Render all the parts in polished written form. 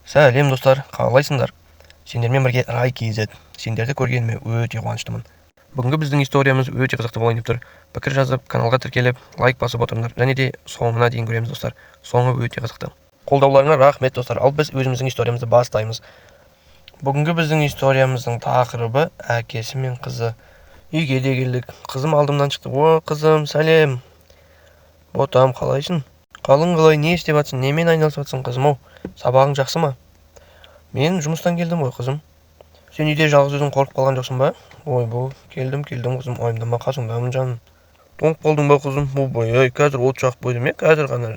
Сәлем, достар, қалайсыңдар? Сендермен бірге Рай KZ. Сендерді көргеніме өте қуаныштымын. Бүгінгі біздің историямыз өте қызықты болайын деп тұр. Пікір жазып, каналға тіркеліп, лайк басып отырыңдар. Және де соңына дейін көреміз, достар. Соңы өте қызықты. Қолдауларыңа рахмет, достар. Ал біз өзіміздің историямызды бастаймыз. Бүгінгі біздің историямыздың тақырыбы: әкесі мен қызы. Үйге де келдік. Қызым алдымнан шықты. О, қызым, сәлем! Ботам, қалайсың? Қалың қалай, не істеп жатсың, немен айналысып жатсың, қызым ау? Сабағың жақсы ма? Мен жұмыстан келдім ғой, қызым. Сен үйде жалғыз өзің қорқып қалған жоқсың ба? Ойбу, келдім, келдім, қызым, уайымдама, қасыңдамын, жаным. Тоңып қалдың ба, қызым? Ойбай ай, қазір от жағып қойдым, иә, қазір ғана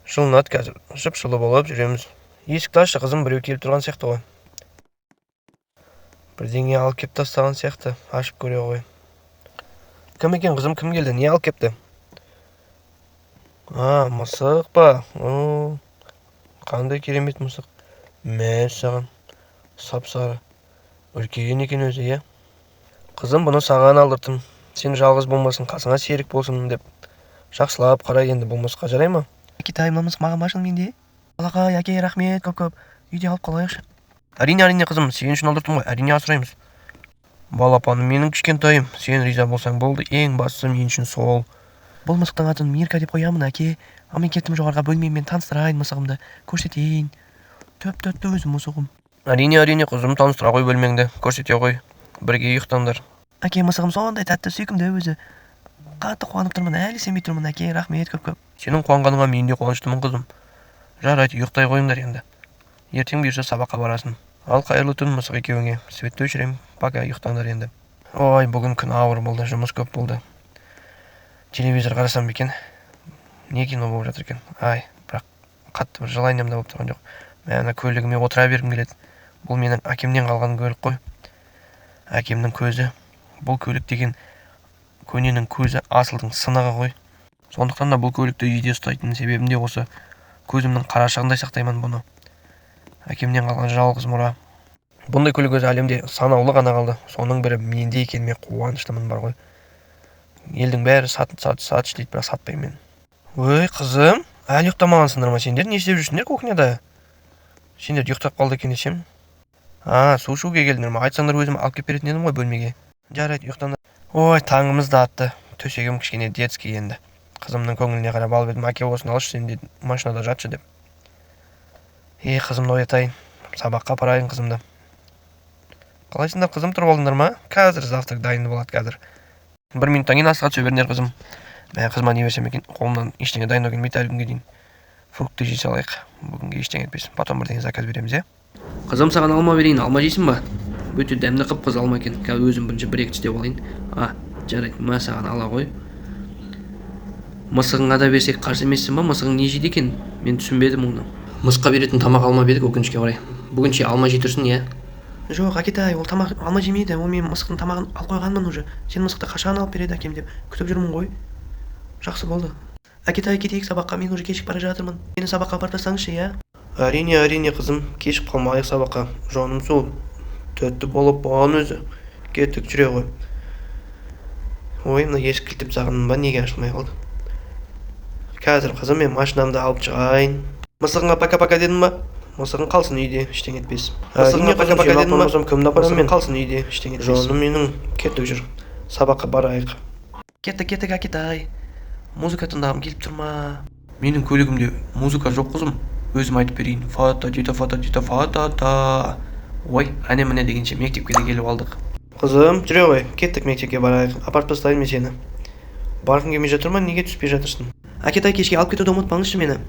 жылынады, қазір жып жылы болып жүреміз. Есікті ашшы, қызым, біреу келіп тұрған сияқты ғой. Бірдеңе алып кеп тастаған сияқты, ашып көре ғой. Кім екен, қызым, кім келді, не алып кепті? А, мысық па? О, қандай керемет мысық! Мәссаған, сап сары, үлкен екен өзі, иә. Қызым, бұны саған алдырттым, сен жалғыз болмасын, қасыңа серік болсын деп. Жақсылап қара енді бұл мысыққа, жарай ма? Әкетай, мына мысық маған ба шынымен де? Балақай, әке, рахмет көп көп, үйде алып қалайықшы. Әрине, әрине, қызым, сен үшін алдырттым ғой, әрине асыраймыз. Балапаным менің, кішкентайым, сен риза болсаң болды, ең бастысы мен үшін сол. Бұл мысықтың атын Мирка деп қоямын, әке. Ал мен кеттім жоғарыға, бөлмеммен таныстырайын, мысығымды көрсетейін. Тәп тәтті өзі мысығым. Әрине, әрине, қызым, таныстыра ғой, бөлмеңді көрсете ғой, бірге ұйықтаңдар. Әке, мысығым сондай тәтті, сүйкімді өзі. Қатты қуанып тұрмын, әлі сенбей тұрмын, әке, рахмет көп көп. Сенің қуанғаныңа мен де қуаныштымын, қызым. Жарайды, ұйықтай қойыңдар енді, ертең бұйырса сабаққа барасың. Ал қайырлы түн, мысық екеуіңе. Светті өшіремін, пока, ұйықтаңдар енді. Ой, бүгін күн ауыр болды, жұмыс көп болды. Телевизор қарасам ба екен, не кино болып жатыр екен? Ай, бірақ қатты бір желанием да болып тұрған жоқ. Мә, ана көлігіме отыра бергім келеді. Бұл менің әкемнен қалған көлік қой, әкемнің көзі. Бұл көлік деген көненің көзі, асылдың сынығы ғой. Сондықтан да бұл көлікті үйде ұстайтын себебім де осы, көзімнің қарашығындай сақтаймын бұны. Әкемнен қалған жалғыз мұра. Бұндай көлік өзі әлемде санаулы ғана қалды, соның бірі менде екеніме қуаныштымын бар ғой. Елдің бәрі «сат, сат, сатшы» дейді, бірақ сатпаймын мен. Ой, қызым, әлі ұйықтамағансыңдар ма сендер? Не істеп жүрсіңдер кухняда? Сендер ұйықтап қалды екен десем. А, су ішуге келдіңдер ма? Айтсаңдар, өзім алып келіп беретін едім ғой бөлмеге. Жарайды, ұйықтаңдар. Ой, таңымыз да атты. Төсегім кішкене детский енді, қызымның көңіліне қарап алып едім. «Әке, осыны алшы, сен де машинада жатшы» деп. Е, қызымды оятайын, сабаққа апарайын қызымды. Қалайсыңдар, қызым, тұрып алдыңдар ма? Қазір завтрак дайын болады, қазір бір минуттан кейін асқа түсе беріңдер, қызым. Мә, қызыма не берсем екен? Қолымнан ештеңе дайындау келмейді әлі күнге дейін. Фрукты жей салайық бүгінге, ештеңе етпес, потом бірдеңе заказ береміз, иә. Қызым, саған алма берейін, алма жейсің ба? Өте дәмді қып қызыл алма екен. Қазір өзім бірінші бір екі тістеп алайын. А, жарайды, мә саған, ала ғой. Мысығыңа да берсек, қарсы емессің ба? Мысығың не жейді екен, мен түсінбедім оны. Мысыққа беретін тамақ алмап едік, өкінішке қарай. Бүгінше алма жей тұрсын, иә. Жоқ, әкетай, ол тамақ алма жемейді. Ол мен мысықтың тамағын алып қойғанмын уже. Сен мысықты қашан алып береді әкем деп күтіп жүрмін ғой. Жақсы болды, әкетай, кетейік сабаққа, мен уже кешігіп бара жатырмын. Мені сабаққа апарып тастаңызшы, иә. Әрине, әрине, қызым, кешігіп қалмайық сабаққа. Жаным сол, тәтті балапан өзі. Кеттік, жүре ғой. Ой, мына есік кілттеп тастағанмын ба, неге ашылмай қалды? Қазір, қызым, мен машинамды алып шығайын. Мысығыңа пока пока дедің ба? Мысығың қалсын үйде, ештеңе етпес. Мысығыңа пока пока дедің ба? Кімді апарамын мен? Қалсын үйде, ештеңе етпес. Жаным менің, кеттік, жүр, сабаққа барайық. Кеттік, кеттік, әкетай. Музыка тыңдағым келіп тұр ма? Менің көлігімде музыка жоқ, қызым, өзім айтып берейін: фата тита, фата тита, фата та. Ой, әне міне дегенше мектепке де келіп алдық. Қызым, жүре ғой, кеттік, мектепке барайық, апарып тастайын мен сені. Барғың келмей жатыр ма? Неге түспей жатырсың? Әкетай, кешке алып кетуді ұмытпаңызшы мені.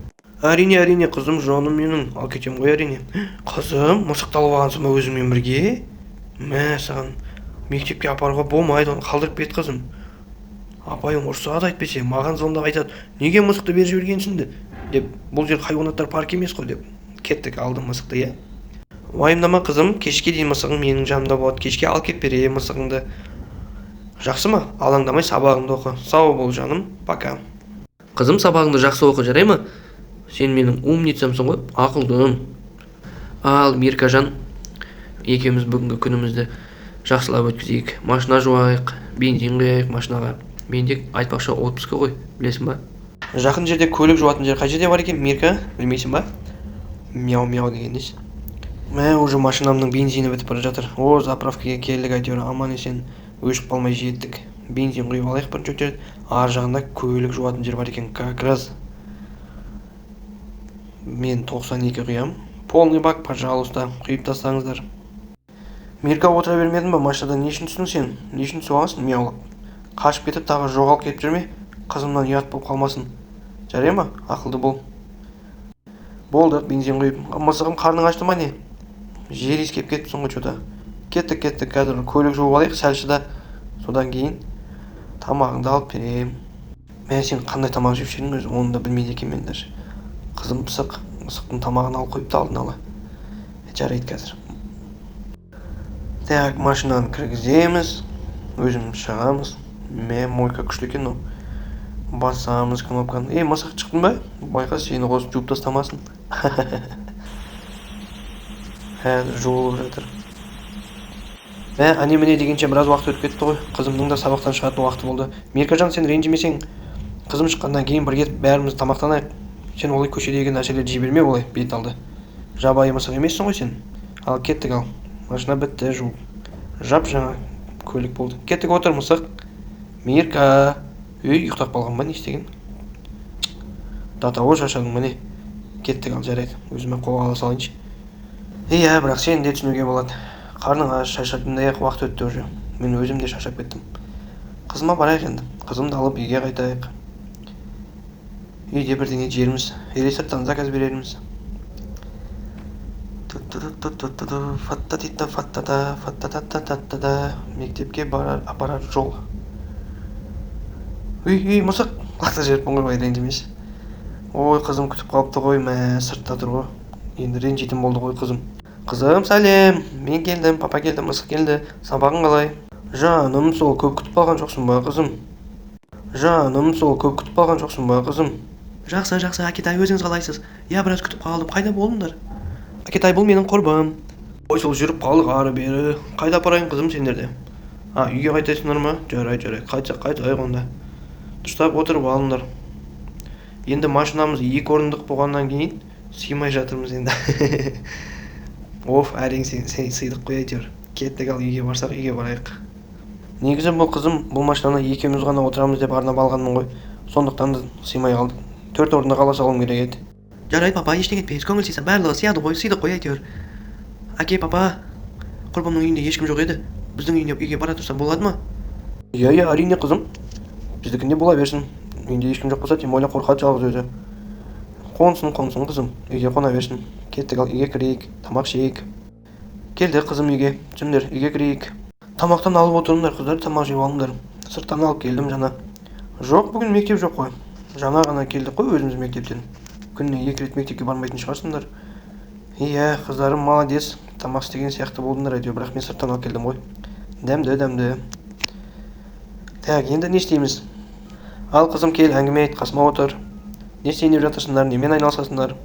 Әрине, әрине, қызым, жаным менің, алып кетемін ғой, әрине. Қызым, мысықты алып алғансың ба өзіңмен бірге? Мә саған, мектепке апаруға болмайды, оны қалдырып кет, қызым. Апайың ұрсады әйтпесе, маған звондап айтады: «Неге мысықты беріп жібергенсің?» деп. «Бұл жер хайуанаттар паркі емес қой» деп. Кеттік, алдым мысықты, иә. Уайымдама, қызым, кешке дейін мысығың менің жанымда болады, кешке алып келіп беремін мысығыңды, жақсы ма? Алаңдамай сабағыңды оқы. Сау бол, жаным, пока. Қызым, сабағыңды жақсы оқы, жарай ма? Сен менің умницамсың ғой, ақылдым. Ал, Миркажан екеуміз бүгінгі күнімізді жақсылап өткізейік. Машина жуайық, бензин құяйық машинаға. Менде, айтпақшы, отпуск ғой, білесің ба? Жақын жерде көлік жуатын жер қай жерде бар екен, Мирка, білмейсің ба? Мяу мяу деген несі? Мә, уже машинамның бензині бітіп бара жатыр. О, заправкаға келдік, әйтеуір аман есен өшіп қалмай жеттік. Бензин құйып алайық бірінші очередь. Ар жағында көлік жуатын жер бар екен, как раз. Мен 92 құям. Полный бак, пожалуйста, құйып тастаңыздар. Мирка, отыра бермедің ба машинадан? Не үшін түстің сен? Не үшін түсіп алғансың, мияулап? Қашып кетіп, тағы жоғалып кетіп жүрме. Қызымнан ұят болып қалмасын. Жарай ма? Ақылды бол. Болды, бензин құйып. Мысығым, қарның ашты ма, не? Жер иіскеп кетіпсің ғой че-то. Кеттік, кеттік, қазір көлік жуып алайық, сәл шыда. Содан кейін тамағыңды алып беремін. Мә, сен қандай тамақ жеп едің өзі, оны да білмейді екенмін мен даже. Қызым пысық, мысықтың тамағын алып қойыпты алдын ала. Жарайды қазір. Так, машинаны кіргіземіз. Өзіміз шығамыз. Мә, мойка күшті екен мынау. Басамыз кнопканы. Ей, мысық, шықтың ба? Байқа, сені қосып жуып тастамасын. Қазір жуылып жатыр. Мә, әне міне дегенше біраз уақыт өтіп кетті ғой. Қызымның да сабақтан шығатын уақыты болды. Миркажан, сен ренжімесең, қызым шыққаннан кейін бірге бәріміз тамақтанайық. Сен олай көшедегі нәрселерді жей берме олай бет алды. Жабайы мысық емессің ғой сен. Ал кеттік ал. Машина бітті жуып. Жап жаңа көлік болды. Кеттік, отыр, мысық. Мирка. Ей, ұйықтап қалған ба, не істеген? До того шаршадың ба, не? Кеттік ал, жарайды. Өзіме қолға ала салайыншы. Иә, бірақ сені де түсінуге болады. Қарның аш, шаршадың ақ, уақыт өтті уже. Мен өзім де шаршап кеттім. Қызыма барайық енді. Қызымды алып үйге қайтайық. Үйде бірдеңе жерміз. Или сырттан заказ берерміз. Фатта-тита фаттата фаттата-та-та-та. Мектепке барар апарар жол. Үй, үй, мысық. Лақтырып жіберіппін ғой, ренжімеші. Ой, қызым күтіп қалыпты ғой, мә, сыртта тұр ғой. Енді ренжитін болды ғой қызым. Қызым, сәлем. Мен келдім, папа келді, мысық келді. Сабағың қалай? Жаным, сол, көп күтіп қалған жоқсың ба, қызым? Жаным, сол, көп күтіп қалған жоқсың ба, қызым? Жақсы, жақсы, әкетай, өзіңіз қалайсыз? Иә, біраз күтіп қалдым. Қайда болдыңдар? Әкетай, бұл менің құрбым. Ой, сол жүріп қалдық ары бері. Қайда апарайын, қызым, сендерді? А, үйге қайтасыңдар ма? Жарайды, жарайды. Қайтсақ қайтайық онда. Дұрыстап отырып алыңдар. Енді машинамыз екі орындық болғаннан кейін сыймай жатырмыз енді. Оф, әрең сыйдық қой әйтеуір. Кеттік ал, үйге барсақ, үйге барайық. Негізі бұл, қызым, бұл машинаны екеуміз ғана отырамыз деп арнап алғанмын ғой. Сондықтан да сыймай қалдық. Төрт орындық ала салуым керек еді. Жарайды, папа, ештеңе етпес, көңіл сыйса барлығы сияды ғой, сыйдық қой әйтеуір. Әке, папа, құрбымның үйінде ешкім жоқ еді. Біздің үйіне, үйге бара тұрса болады ма? Иә, иә, әрине, қызым. Біздікінде бола берсін. Үйінде ешкім жоқ болса, тем более қорқады жалғыз өзі. Қонсын, қонсын, қызым. Үйге қона берсін. Кеттік ал, үйге кірейік, тамақ ішейік. Келді қызым үйге. Түсіңдер, үйге кірейік. Тамақтан алып отырыңдар, қыздар, тамақ жеп алыңдар. Сырттан алып келдім жаңа. Жоқ, бүгін мектеп жоқ қой. Жаңа ғана келдік қой өзіміз мектептен. Күніне екі рет мектепке бармайтын шығарсыңдар. Иә, қыздарым молодец. Тамақ істеген сияқты болдыңдар әйтеуір, бірақ мен сырттан алып келдім ғой. Дәмді, дәмді. Так, енді не істейміз? Ал, қызым, кел, әңгіме айт, қасыма отыр. Не істейін деп жатырсыңдар, немен айналысасыңдар?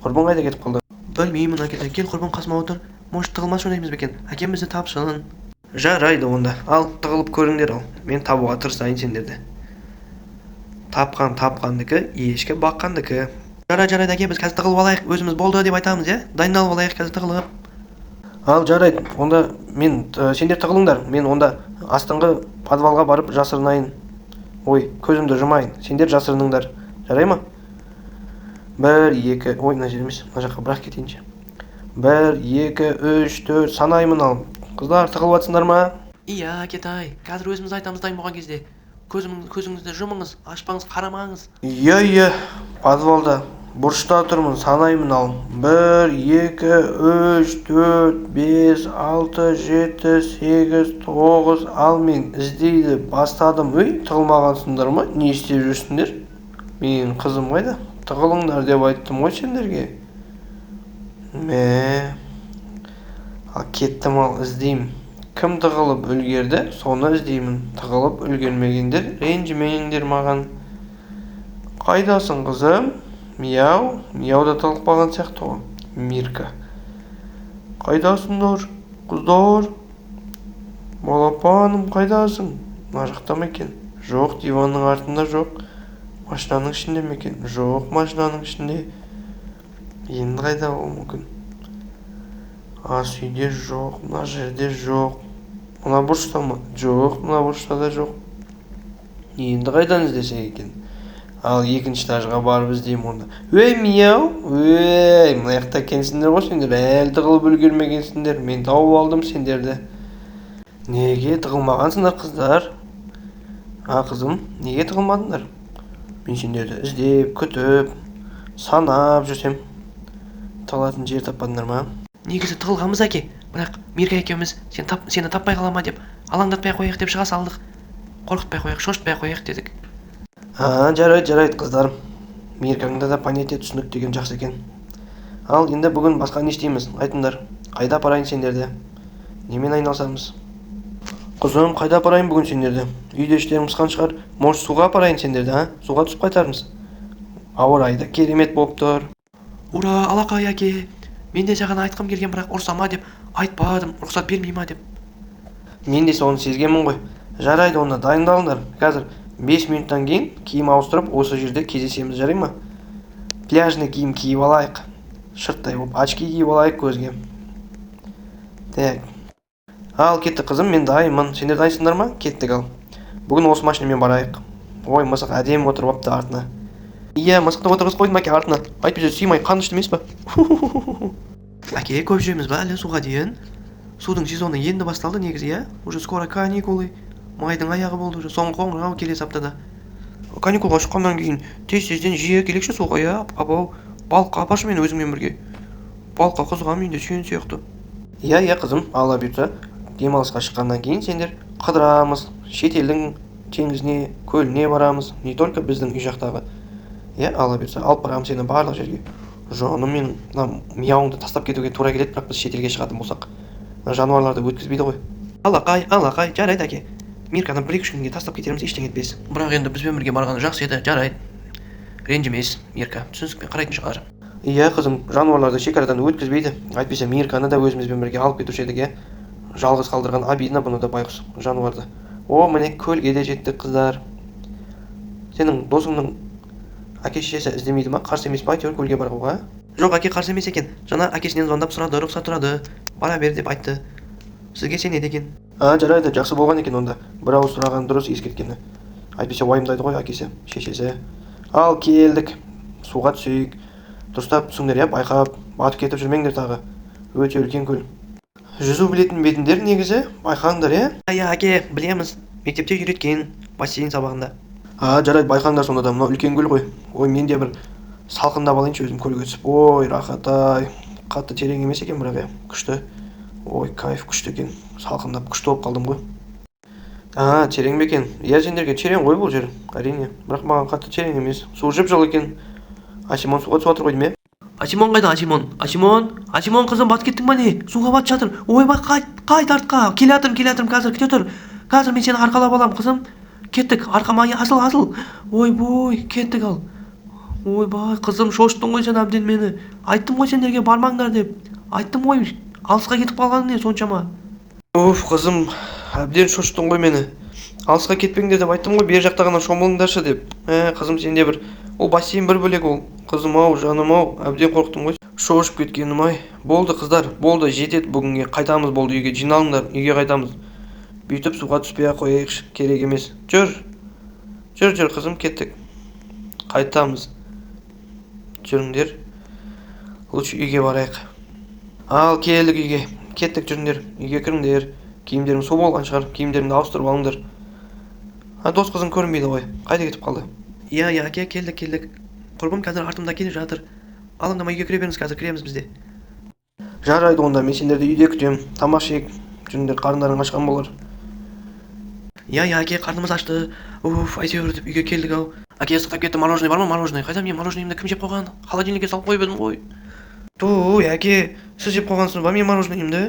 Құрбың қайда кетіп қалды? Білмеймін, әкетай. Кел, құрбым, қасыма отыр. Может, тығылмас ойнаймыз ба екен? Әкем бізді тапсын. Жарайды онда. Ал, тығылып көріңдер ал. Мен табуға тырысайын сендерді. Тапқан тапқандікі, ешкі баққандікі. Жарайды, жарайды, әке, біз қазір тығылып алайық. Өзіміз болды деп айтамыз, иә? Дайындалып алайық қазір тығылып. Ал, жарайды. Онда мен сендер тығылыңдар. Мен онда астыңғы подвалға барып жасырынайын. Ой, көзімді жұмайын. Сендер жасырыныңдар. Жарай ма? Бір, екі, ой, мына жер емес, мына жаққа бірақ кетейінші. Бір, екі, үш, төрт, санаймын ал. Қыздар, тығылып жатсыңдар ма? Иә, әкетай, қазір өзіміз айтамыз дайын болған кезде. Көзіңізді жұмыңыз, ашпаңыз, қарамаңыз. Иә, иә, подвалда бұрышта тұрмын, санаймын ал. Бір, екі, үш, төрт, бес, алты, жеті, сегіз, тоғыз. Ал мен іздейді бастадым. Өй, тығылмағансыңдар ма? Не істеп жүрсіңдер? Менің қызым қайда? Тығылыңдар деп айттым ғой сендерге. Мә, ал кеттім ал, іздеймін. Кім тығылып үлгерді, соны іздеймін. Тығылып үлгермегендер, ренжімеңдер маған. Қайдасың, қызым? Мияу, Мияу да тығылып қалған сияқты ғой. Мирка. Қайдасыңдар, қыздар? Балапаным, қайдасың? Мына жақта ма екен? Жоқ, диванның артында жоқ. Машинаның ішінде ме екен? Жоқ, машинаның ішінде. Енді қайда болуы мүмкін? Ас үйде жоқ, мына жерде жоқ. Мына бұрышта ма? Жоқ, мына бұрышта да жоқ. Енді қайдан іздесек екен? Ал екінші этажға барып іздеймін онда. Ей, мияу! Ей, мына жақта екенсіңдер ғой сендер. Әлі тығылып үлгермегенсіңдер. Мен тауып алдым сендерді. Неге тығылмағансыңдар, қыздар? А, қызым, неге тығылмадыңдар? Мен сендерді іздеп, күтіп, санап жүрсем, тығылатын жер таппадыңдар ма? Негізі тығылғанбыз, әке, бірақ Мирка екеуміз сен тап, сені таппай қала ма деп, алаңдатпай ақ қояйық деп шыға салдық. Қорқытпай қояйық, шошытпай ақ қояйық дедік. А, жарайды, жарайды, қыздарым. Миркаңда да понятие, түсінік деген жақсы екен. Ал енді бүгін басқа не істейміз, айтыңдар? Қайда апарайын сендерді? Немен айналысамыз? Қызым, қайда апарайын бүгін сендерді? Үйде іштерің пысқан шығар. Может, суға апарайын сендерді, а? Суға түсіп қайтармыз. Ауа райы да керемет болып тұр. Ура, алақай, әке! Мен де саған айтқым келген, бірақ ұрса ма деп айтпадым, рұқсат бермей ма деп. Мен де соны сезгенмін ғой. Жарайды, онда дайындалыңдар. Қазір 5 минуттан кейін киім ауыстырып, осы жерде кездесеміз, жарай ма? Пляжный киім киіп алайық. Шырттай болып очки киіп алайық көзге. Так. Ал кеттік, қызым, мен дайынмын. Сендер дайынсыңдар ма? Кеттік ал. Бүгін осы машинамен барайық. Ой, мысық әдемі отырып алыпты артына. Иә, мысықты отырғызып қойдым, әке, артына. Әйтпесе сыймай қан ішті емес па? Әке, көп жүреміз ба әлі суға дейін? Судың сезоны енді басталды негізі, иә? Уже скоро каникулы, майдың аяғы болды, уже соңғы қоңырау келесі аптада. Каникулға шыққаннан кейін тез тезден жиі келейікші суға, иә, апау? Балыққа апаршы мені өзіңмен бірге. Балыққа қызығамын мен де сен сияқты. Иә, қызым, Алла бұйыртса, демалысқа шыққаннан кейін сендер қыдырамыз, шетелдің теңізіне, көліне барамыз, не только біздің үй жақтағы. Иә, Алла бұйыртса, алып барамын сені барлық жерге. Жаным менің, мына мияуыңды тастап кетуге тура келеді, бірақ біз шетелге шығатын болсақ. Мына жануарларды өткізбейді ғой. Алақай, алақай, жарайды, әке. Мирканы бір екі үш күнге тастап кетерміз, ештеңе етпес. Бірақ енді бізбен бірге барғаны жақсы еді. Жарайды, ренжімес Мирка, түсіністікпен қарайтын шығар. Иә, қызым, жануарларды шекарадан өткізбейді. Әйтпесе Мирканы да өзімізбен бірге алып кетуші едік, иә. Жалғыз қалдырған обидно бұны да, байғұс жануарды. О, міне, көлге де жеттік, қыздар. Сенің досыңның әке шешесі іздемейді ма? Қарсы емес па әйтеуір көлге баруға? Жоқ, әке, қарсы емес екен. Жаңа әкесінен звондап сұрады, рұқсат сұрады, бара бер деп айтты, сізге сенеді екен. А, жарайды, жақсы болған екен онда. Бір ауыз сұраған дұрыс, ескерткені. Әйтпесе уайымдайды ғой әкесі, шешесі. Ал келдік. Суға түсейік. Дұрыстап түсіңдер, иә, байқап, батып кетіп жүрмеңдер тағы. Өте үлкен көл. Жүзу білетін бе едіңдер негізі? Байқаңдар, иә? Иә, әке, білеміз, мектепте үйреткен, бассейн сабағында. А, жарайды, байқаңдар сонда да, мынау үлкен көл ғой. Ой, мен де бір салқындап алайыншы өзім көлге түсіп. Ой, рахат ай. Қатты терең емес екен бірақ, иә. Күшті. Ой, кайф, күшті екен. Салқындап күшті болып қалдым ғой. А, терең бе екен? Иә, сендерге терең ғой бұл жер, әрине. Бірақ маған қатты терең емес. Су жып-жылы екен. Асимон суға түсіп жатыр ғой деймін, иә? Асимон қайда? Асимон, Асимон, Асимон, қызым, батып кеттің ба, не? Суға батып жатыр. Ойбай, қайт, қайт артқа! Келе жатырмын, келе жатырмын қазір, күте тұр. Қазір мен сені арқалап аламын, қызым. Кеттік, арқама асыл, асыл. Ойбой, кеттік ал. Ойбай, қызым, шошыттың ғой сен әбден мені. Айттым ғой сендерге бармаңдар деп, айттым ғой. Алысқа кетіп қалғаның не соншама? Уф, қызым, әбден шошыттың ғой мені. Алысқа кетпеңдер деп айттым ғой, бер жақта ғана шомылыңдаршы деп. Ә, қызым, сенде бір ол бассейн бір бөлек ол. Қызым ау, жаным ау, әбден қорықтым ғой. Шошып кеткенім ай. Болды, қыздар, болды, жетеді бүгінге. Қайтамыз, болды, үйге жиналыңдар, үйге қайтамыз. Бүйтіп суға түспей ақ қояйықшы, керек емес. Жүр, жүр, жүр, қызым, кеттік, қайтамыз, жүріңдер. Лучше үйге барайық. Ал келдік үйге, кеттік, жүріңдер, үйге кіріңдер. Киімдерің су болған шығар, киімдеріңді ауыстырып алыңдар. А, дос қызың көрінбейді ғой, қайда кетіп қалды? Иә, әке, келдік, келдік. Құрбым қазір артымда келе жатыр. Алаңдамай, үйге кіре беріңіз, қазір кіреміз біз де. Жарайды онда, мен сендерді үйде күтемін. Тамақ ішейік, жүріңдер, қарындарың ашқан болар. Иә, әке, қарнымыз ашты. Уф, әйтеуір деп үйге келдік ау. Әке, ыстықтап кетті, мороженое бар ма, мороженое қайда? Мен мороженоемді кім жеп қойған? Холодильникке салып қойып едім ғой. Туй, әке, сіз жеп қойғансыз ба менің мороженоемді?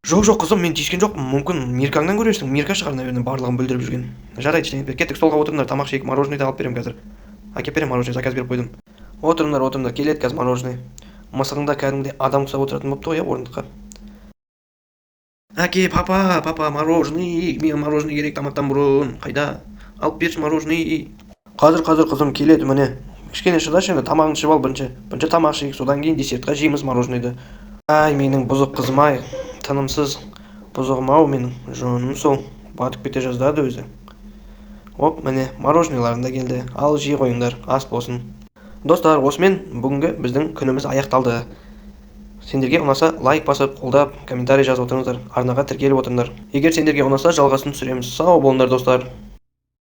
Жоқ, қызым, мен тиіскен жоқпын. Мүмкін, Миркаңнан көрерсің. Мирка шығар, наверное, барлығын бүлдіріп жүрген. Жарайды, ештеңе етпеді. Кеттік, столға отырыңдар, тамақ ішейік. Мороженое алып беремін қазір, әкеліп беремін мороженое, заказ беріп қойдым. Отырыңдар, отырыңдар, келеді қазір мороженое. Мысығың да кәдімгідей адам ұқсап отыратын болыпты ғой, иә, орындыққа. Әке, папа, папа, мороженое, маған мороженое керек тамақтан бұрын. Қайда? Алып берші мороженое. Қазір, қазір, қызым, келеді, міне. Кішкене шыдашы енді, тамағыңды ішіп ал бірінші. Бірінші тамақ ішейік, содан кейін десертқа жейміз мороженыйды. Ай, менің бұзық қызым ай, тынымсыз бұзығым ау менің, жөні сол, батып кете жаздады өзі. Оп, міне, мороженыйларың да келді. Ал, жей қойыңдар, ас болсын. Достар, осымен бүгінгі біздің күніміз аяқталды. Сендерге ұнаса, лайк басып, қолдап, комментарий жазып отырыңыздар, арнаға тіркеліп отырыңдар. Егер сендерге ұнаса, жалғасын түсіреміз. Сау болыңдар, достар.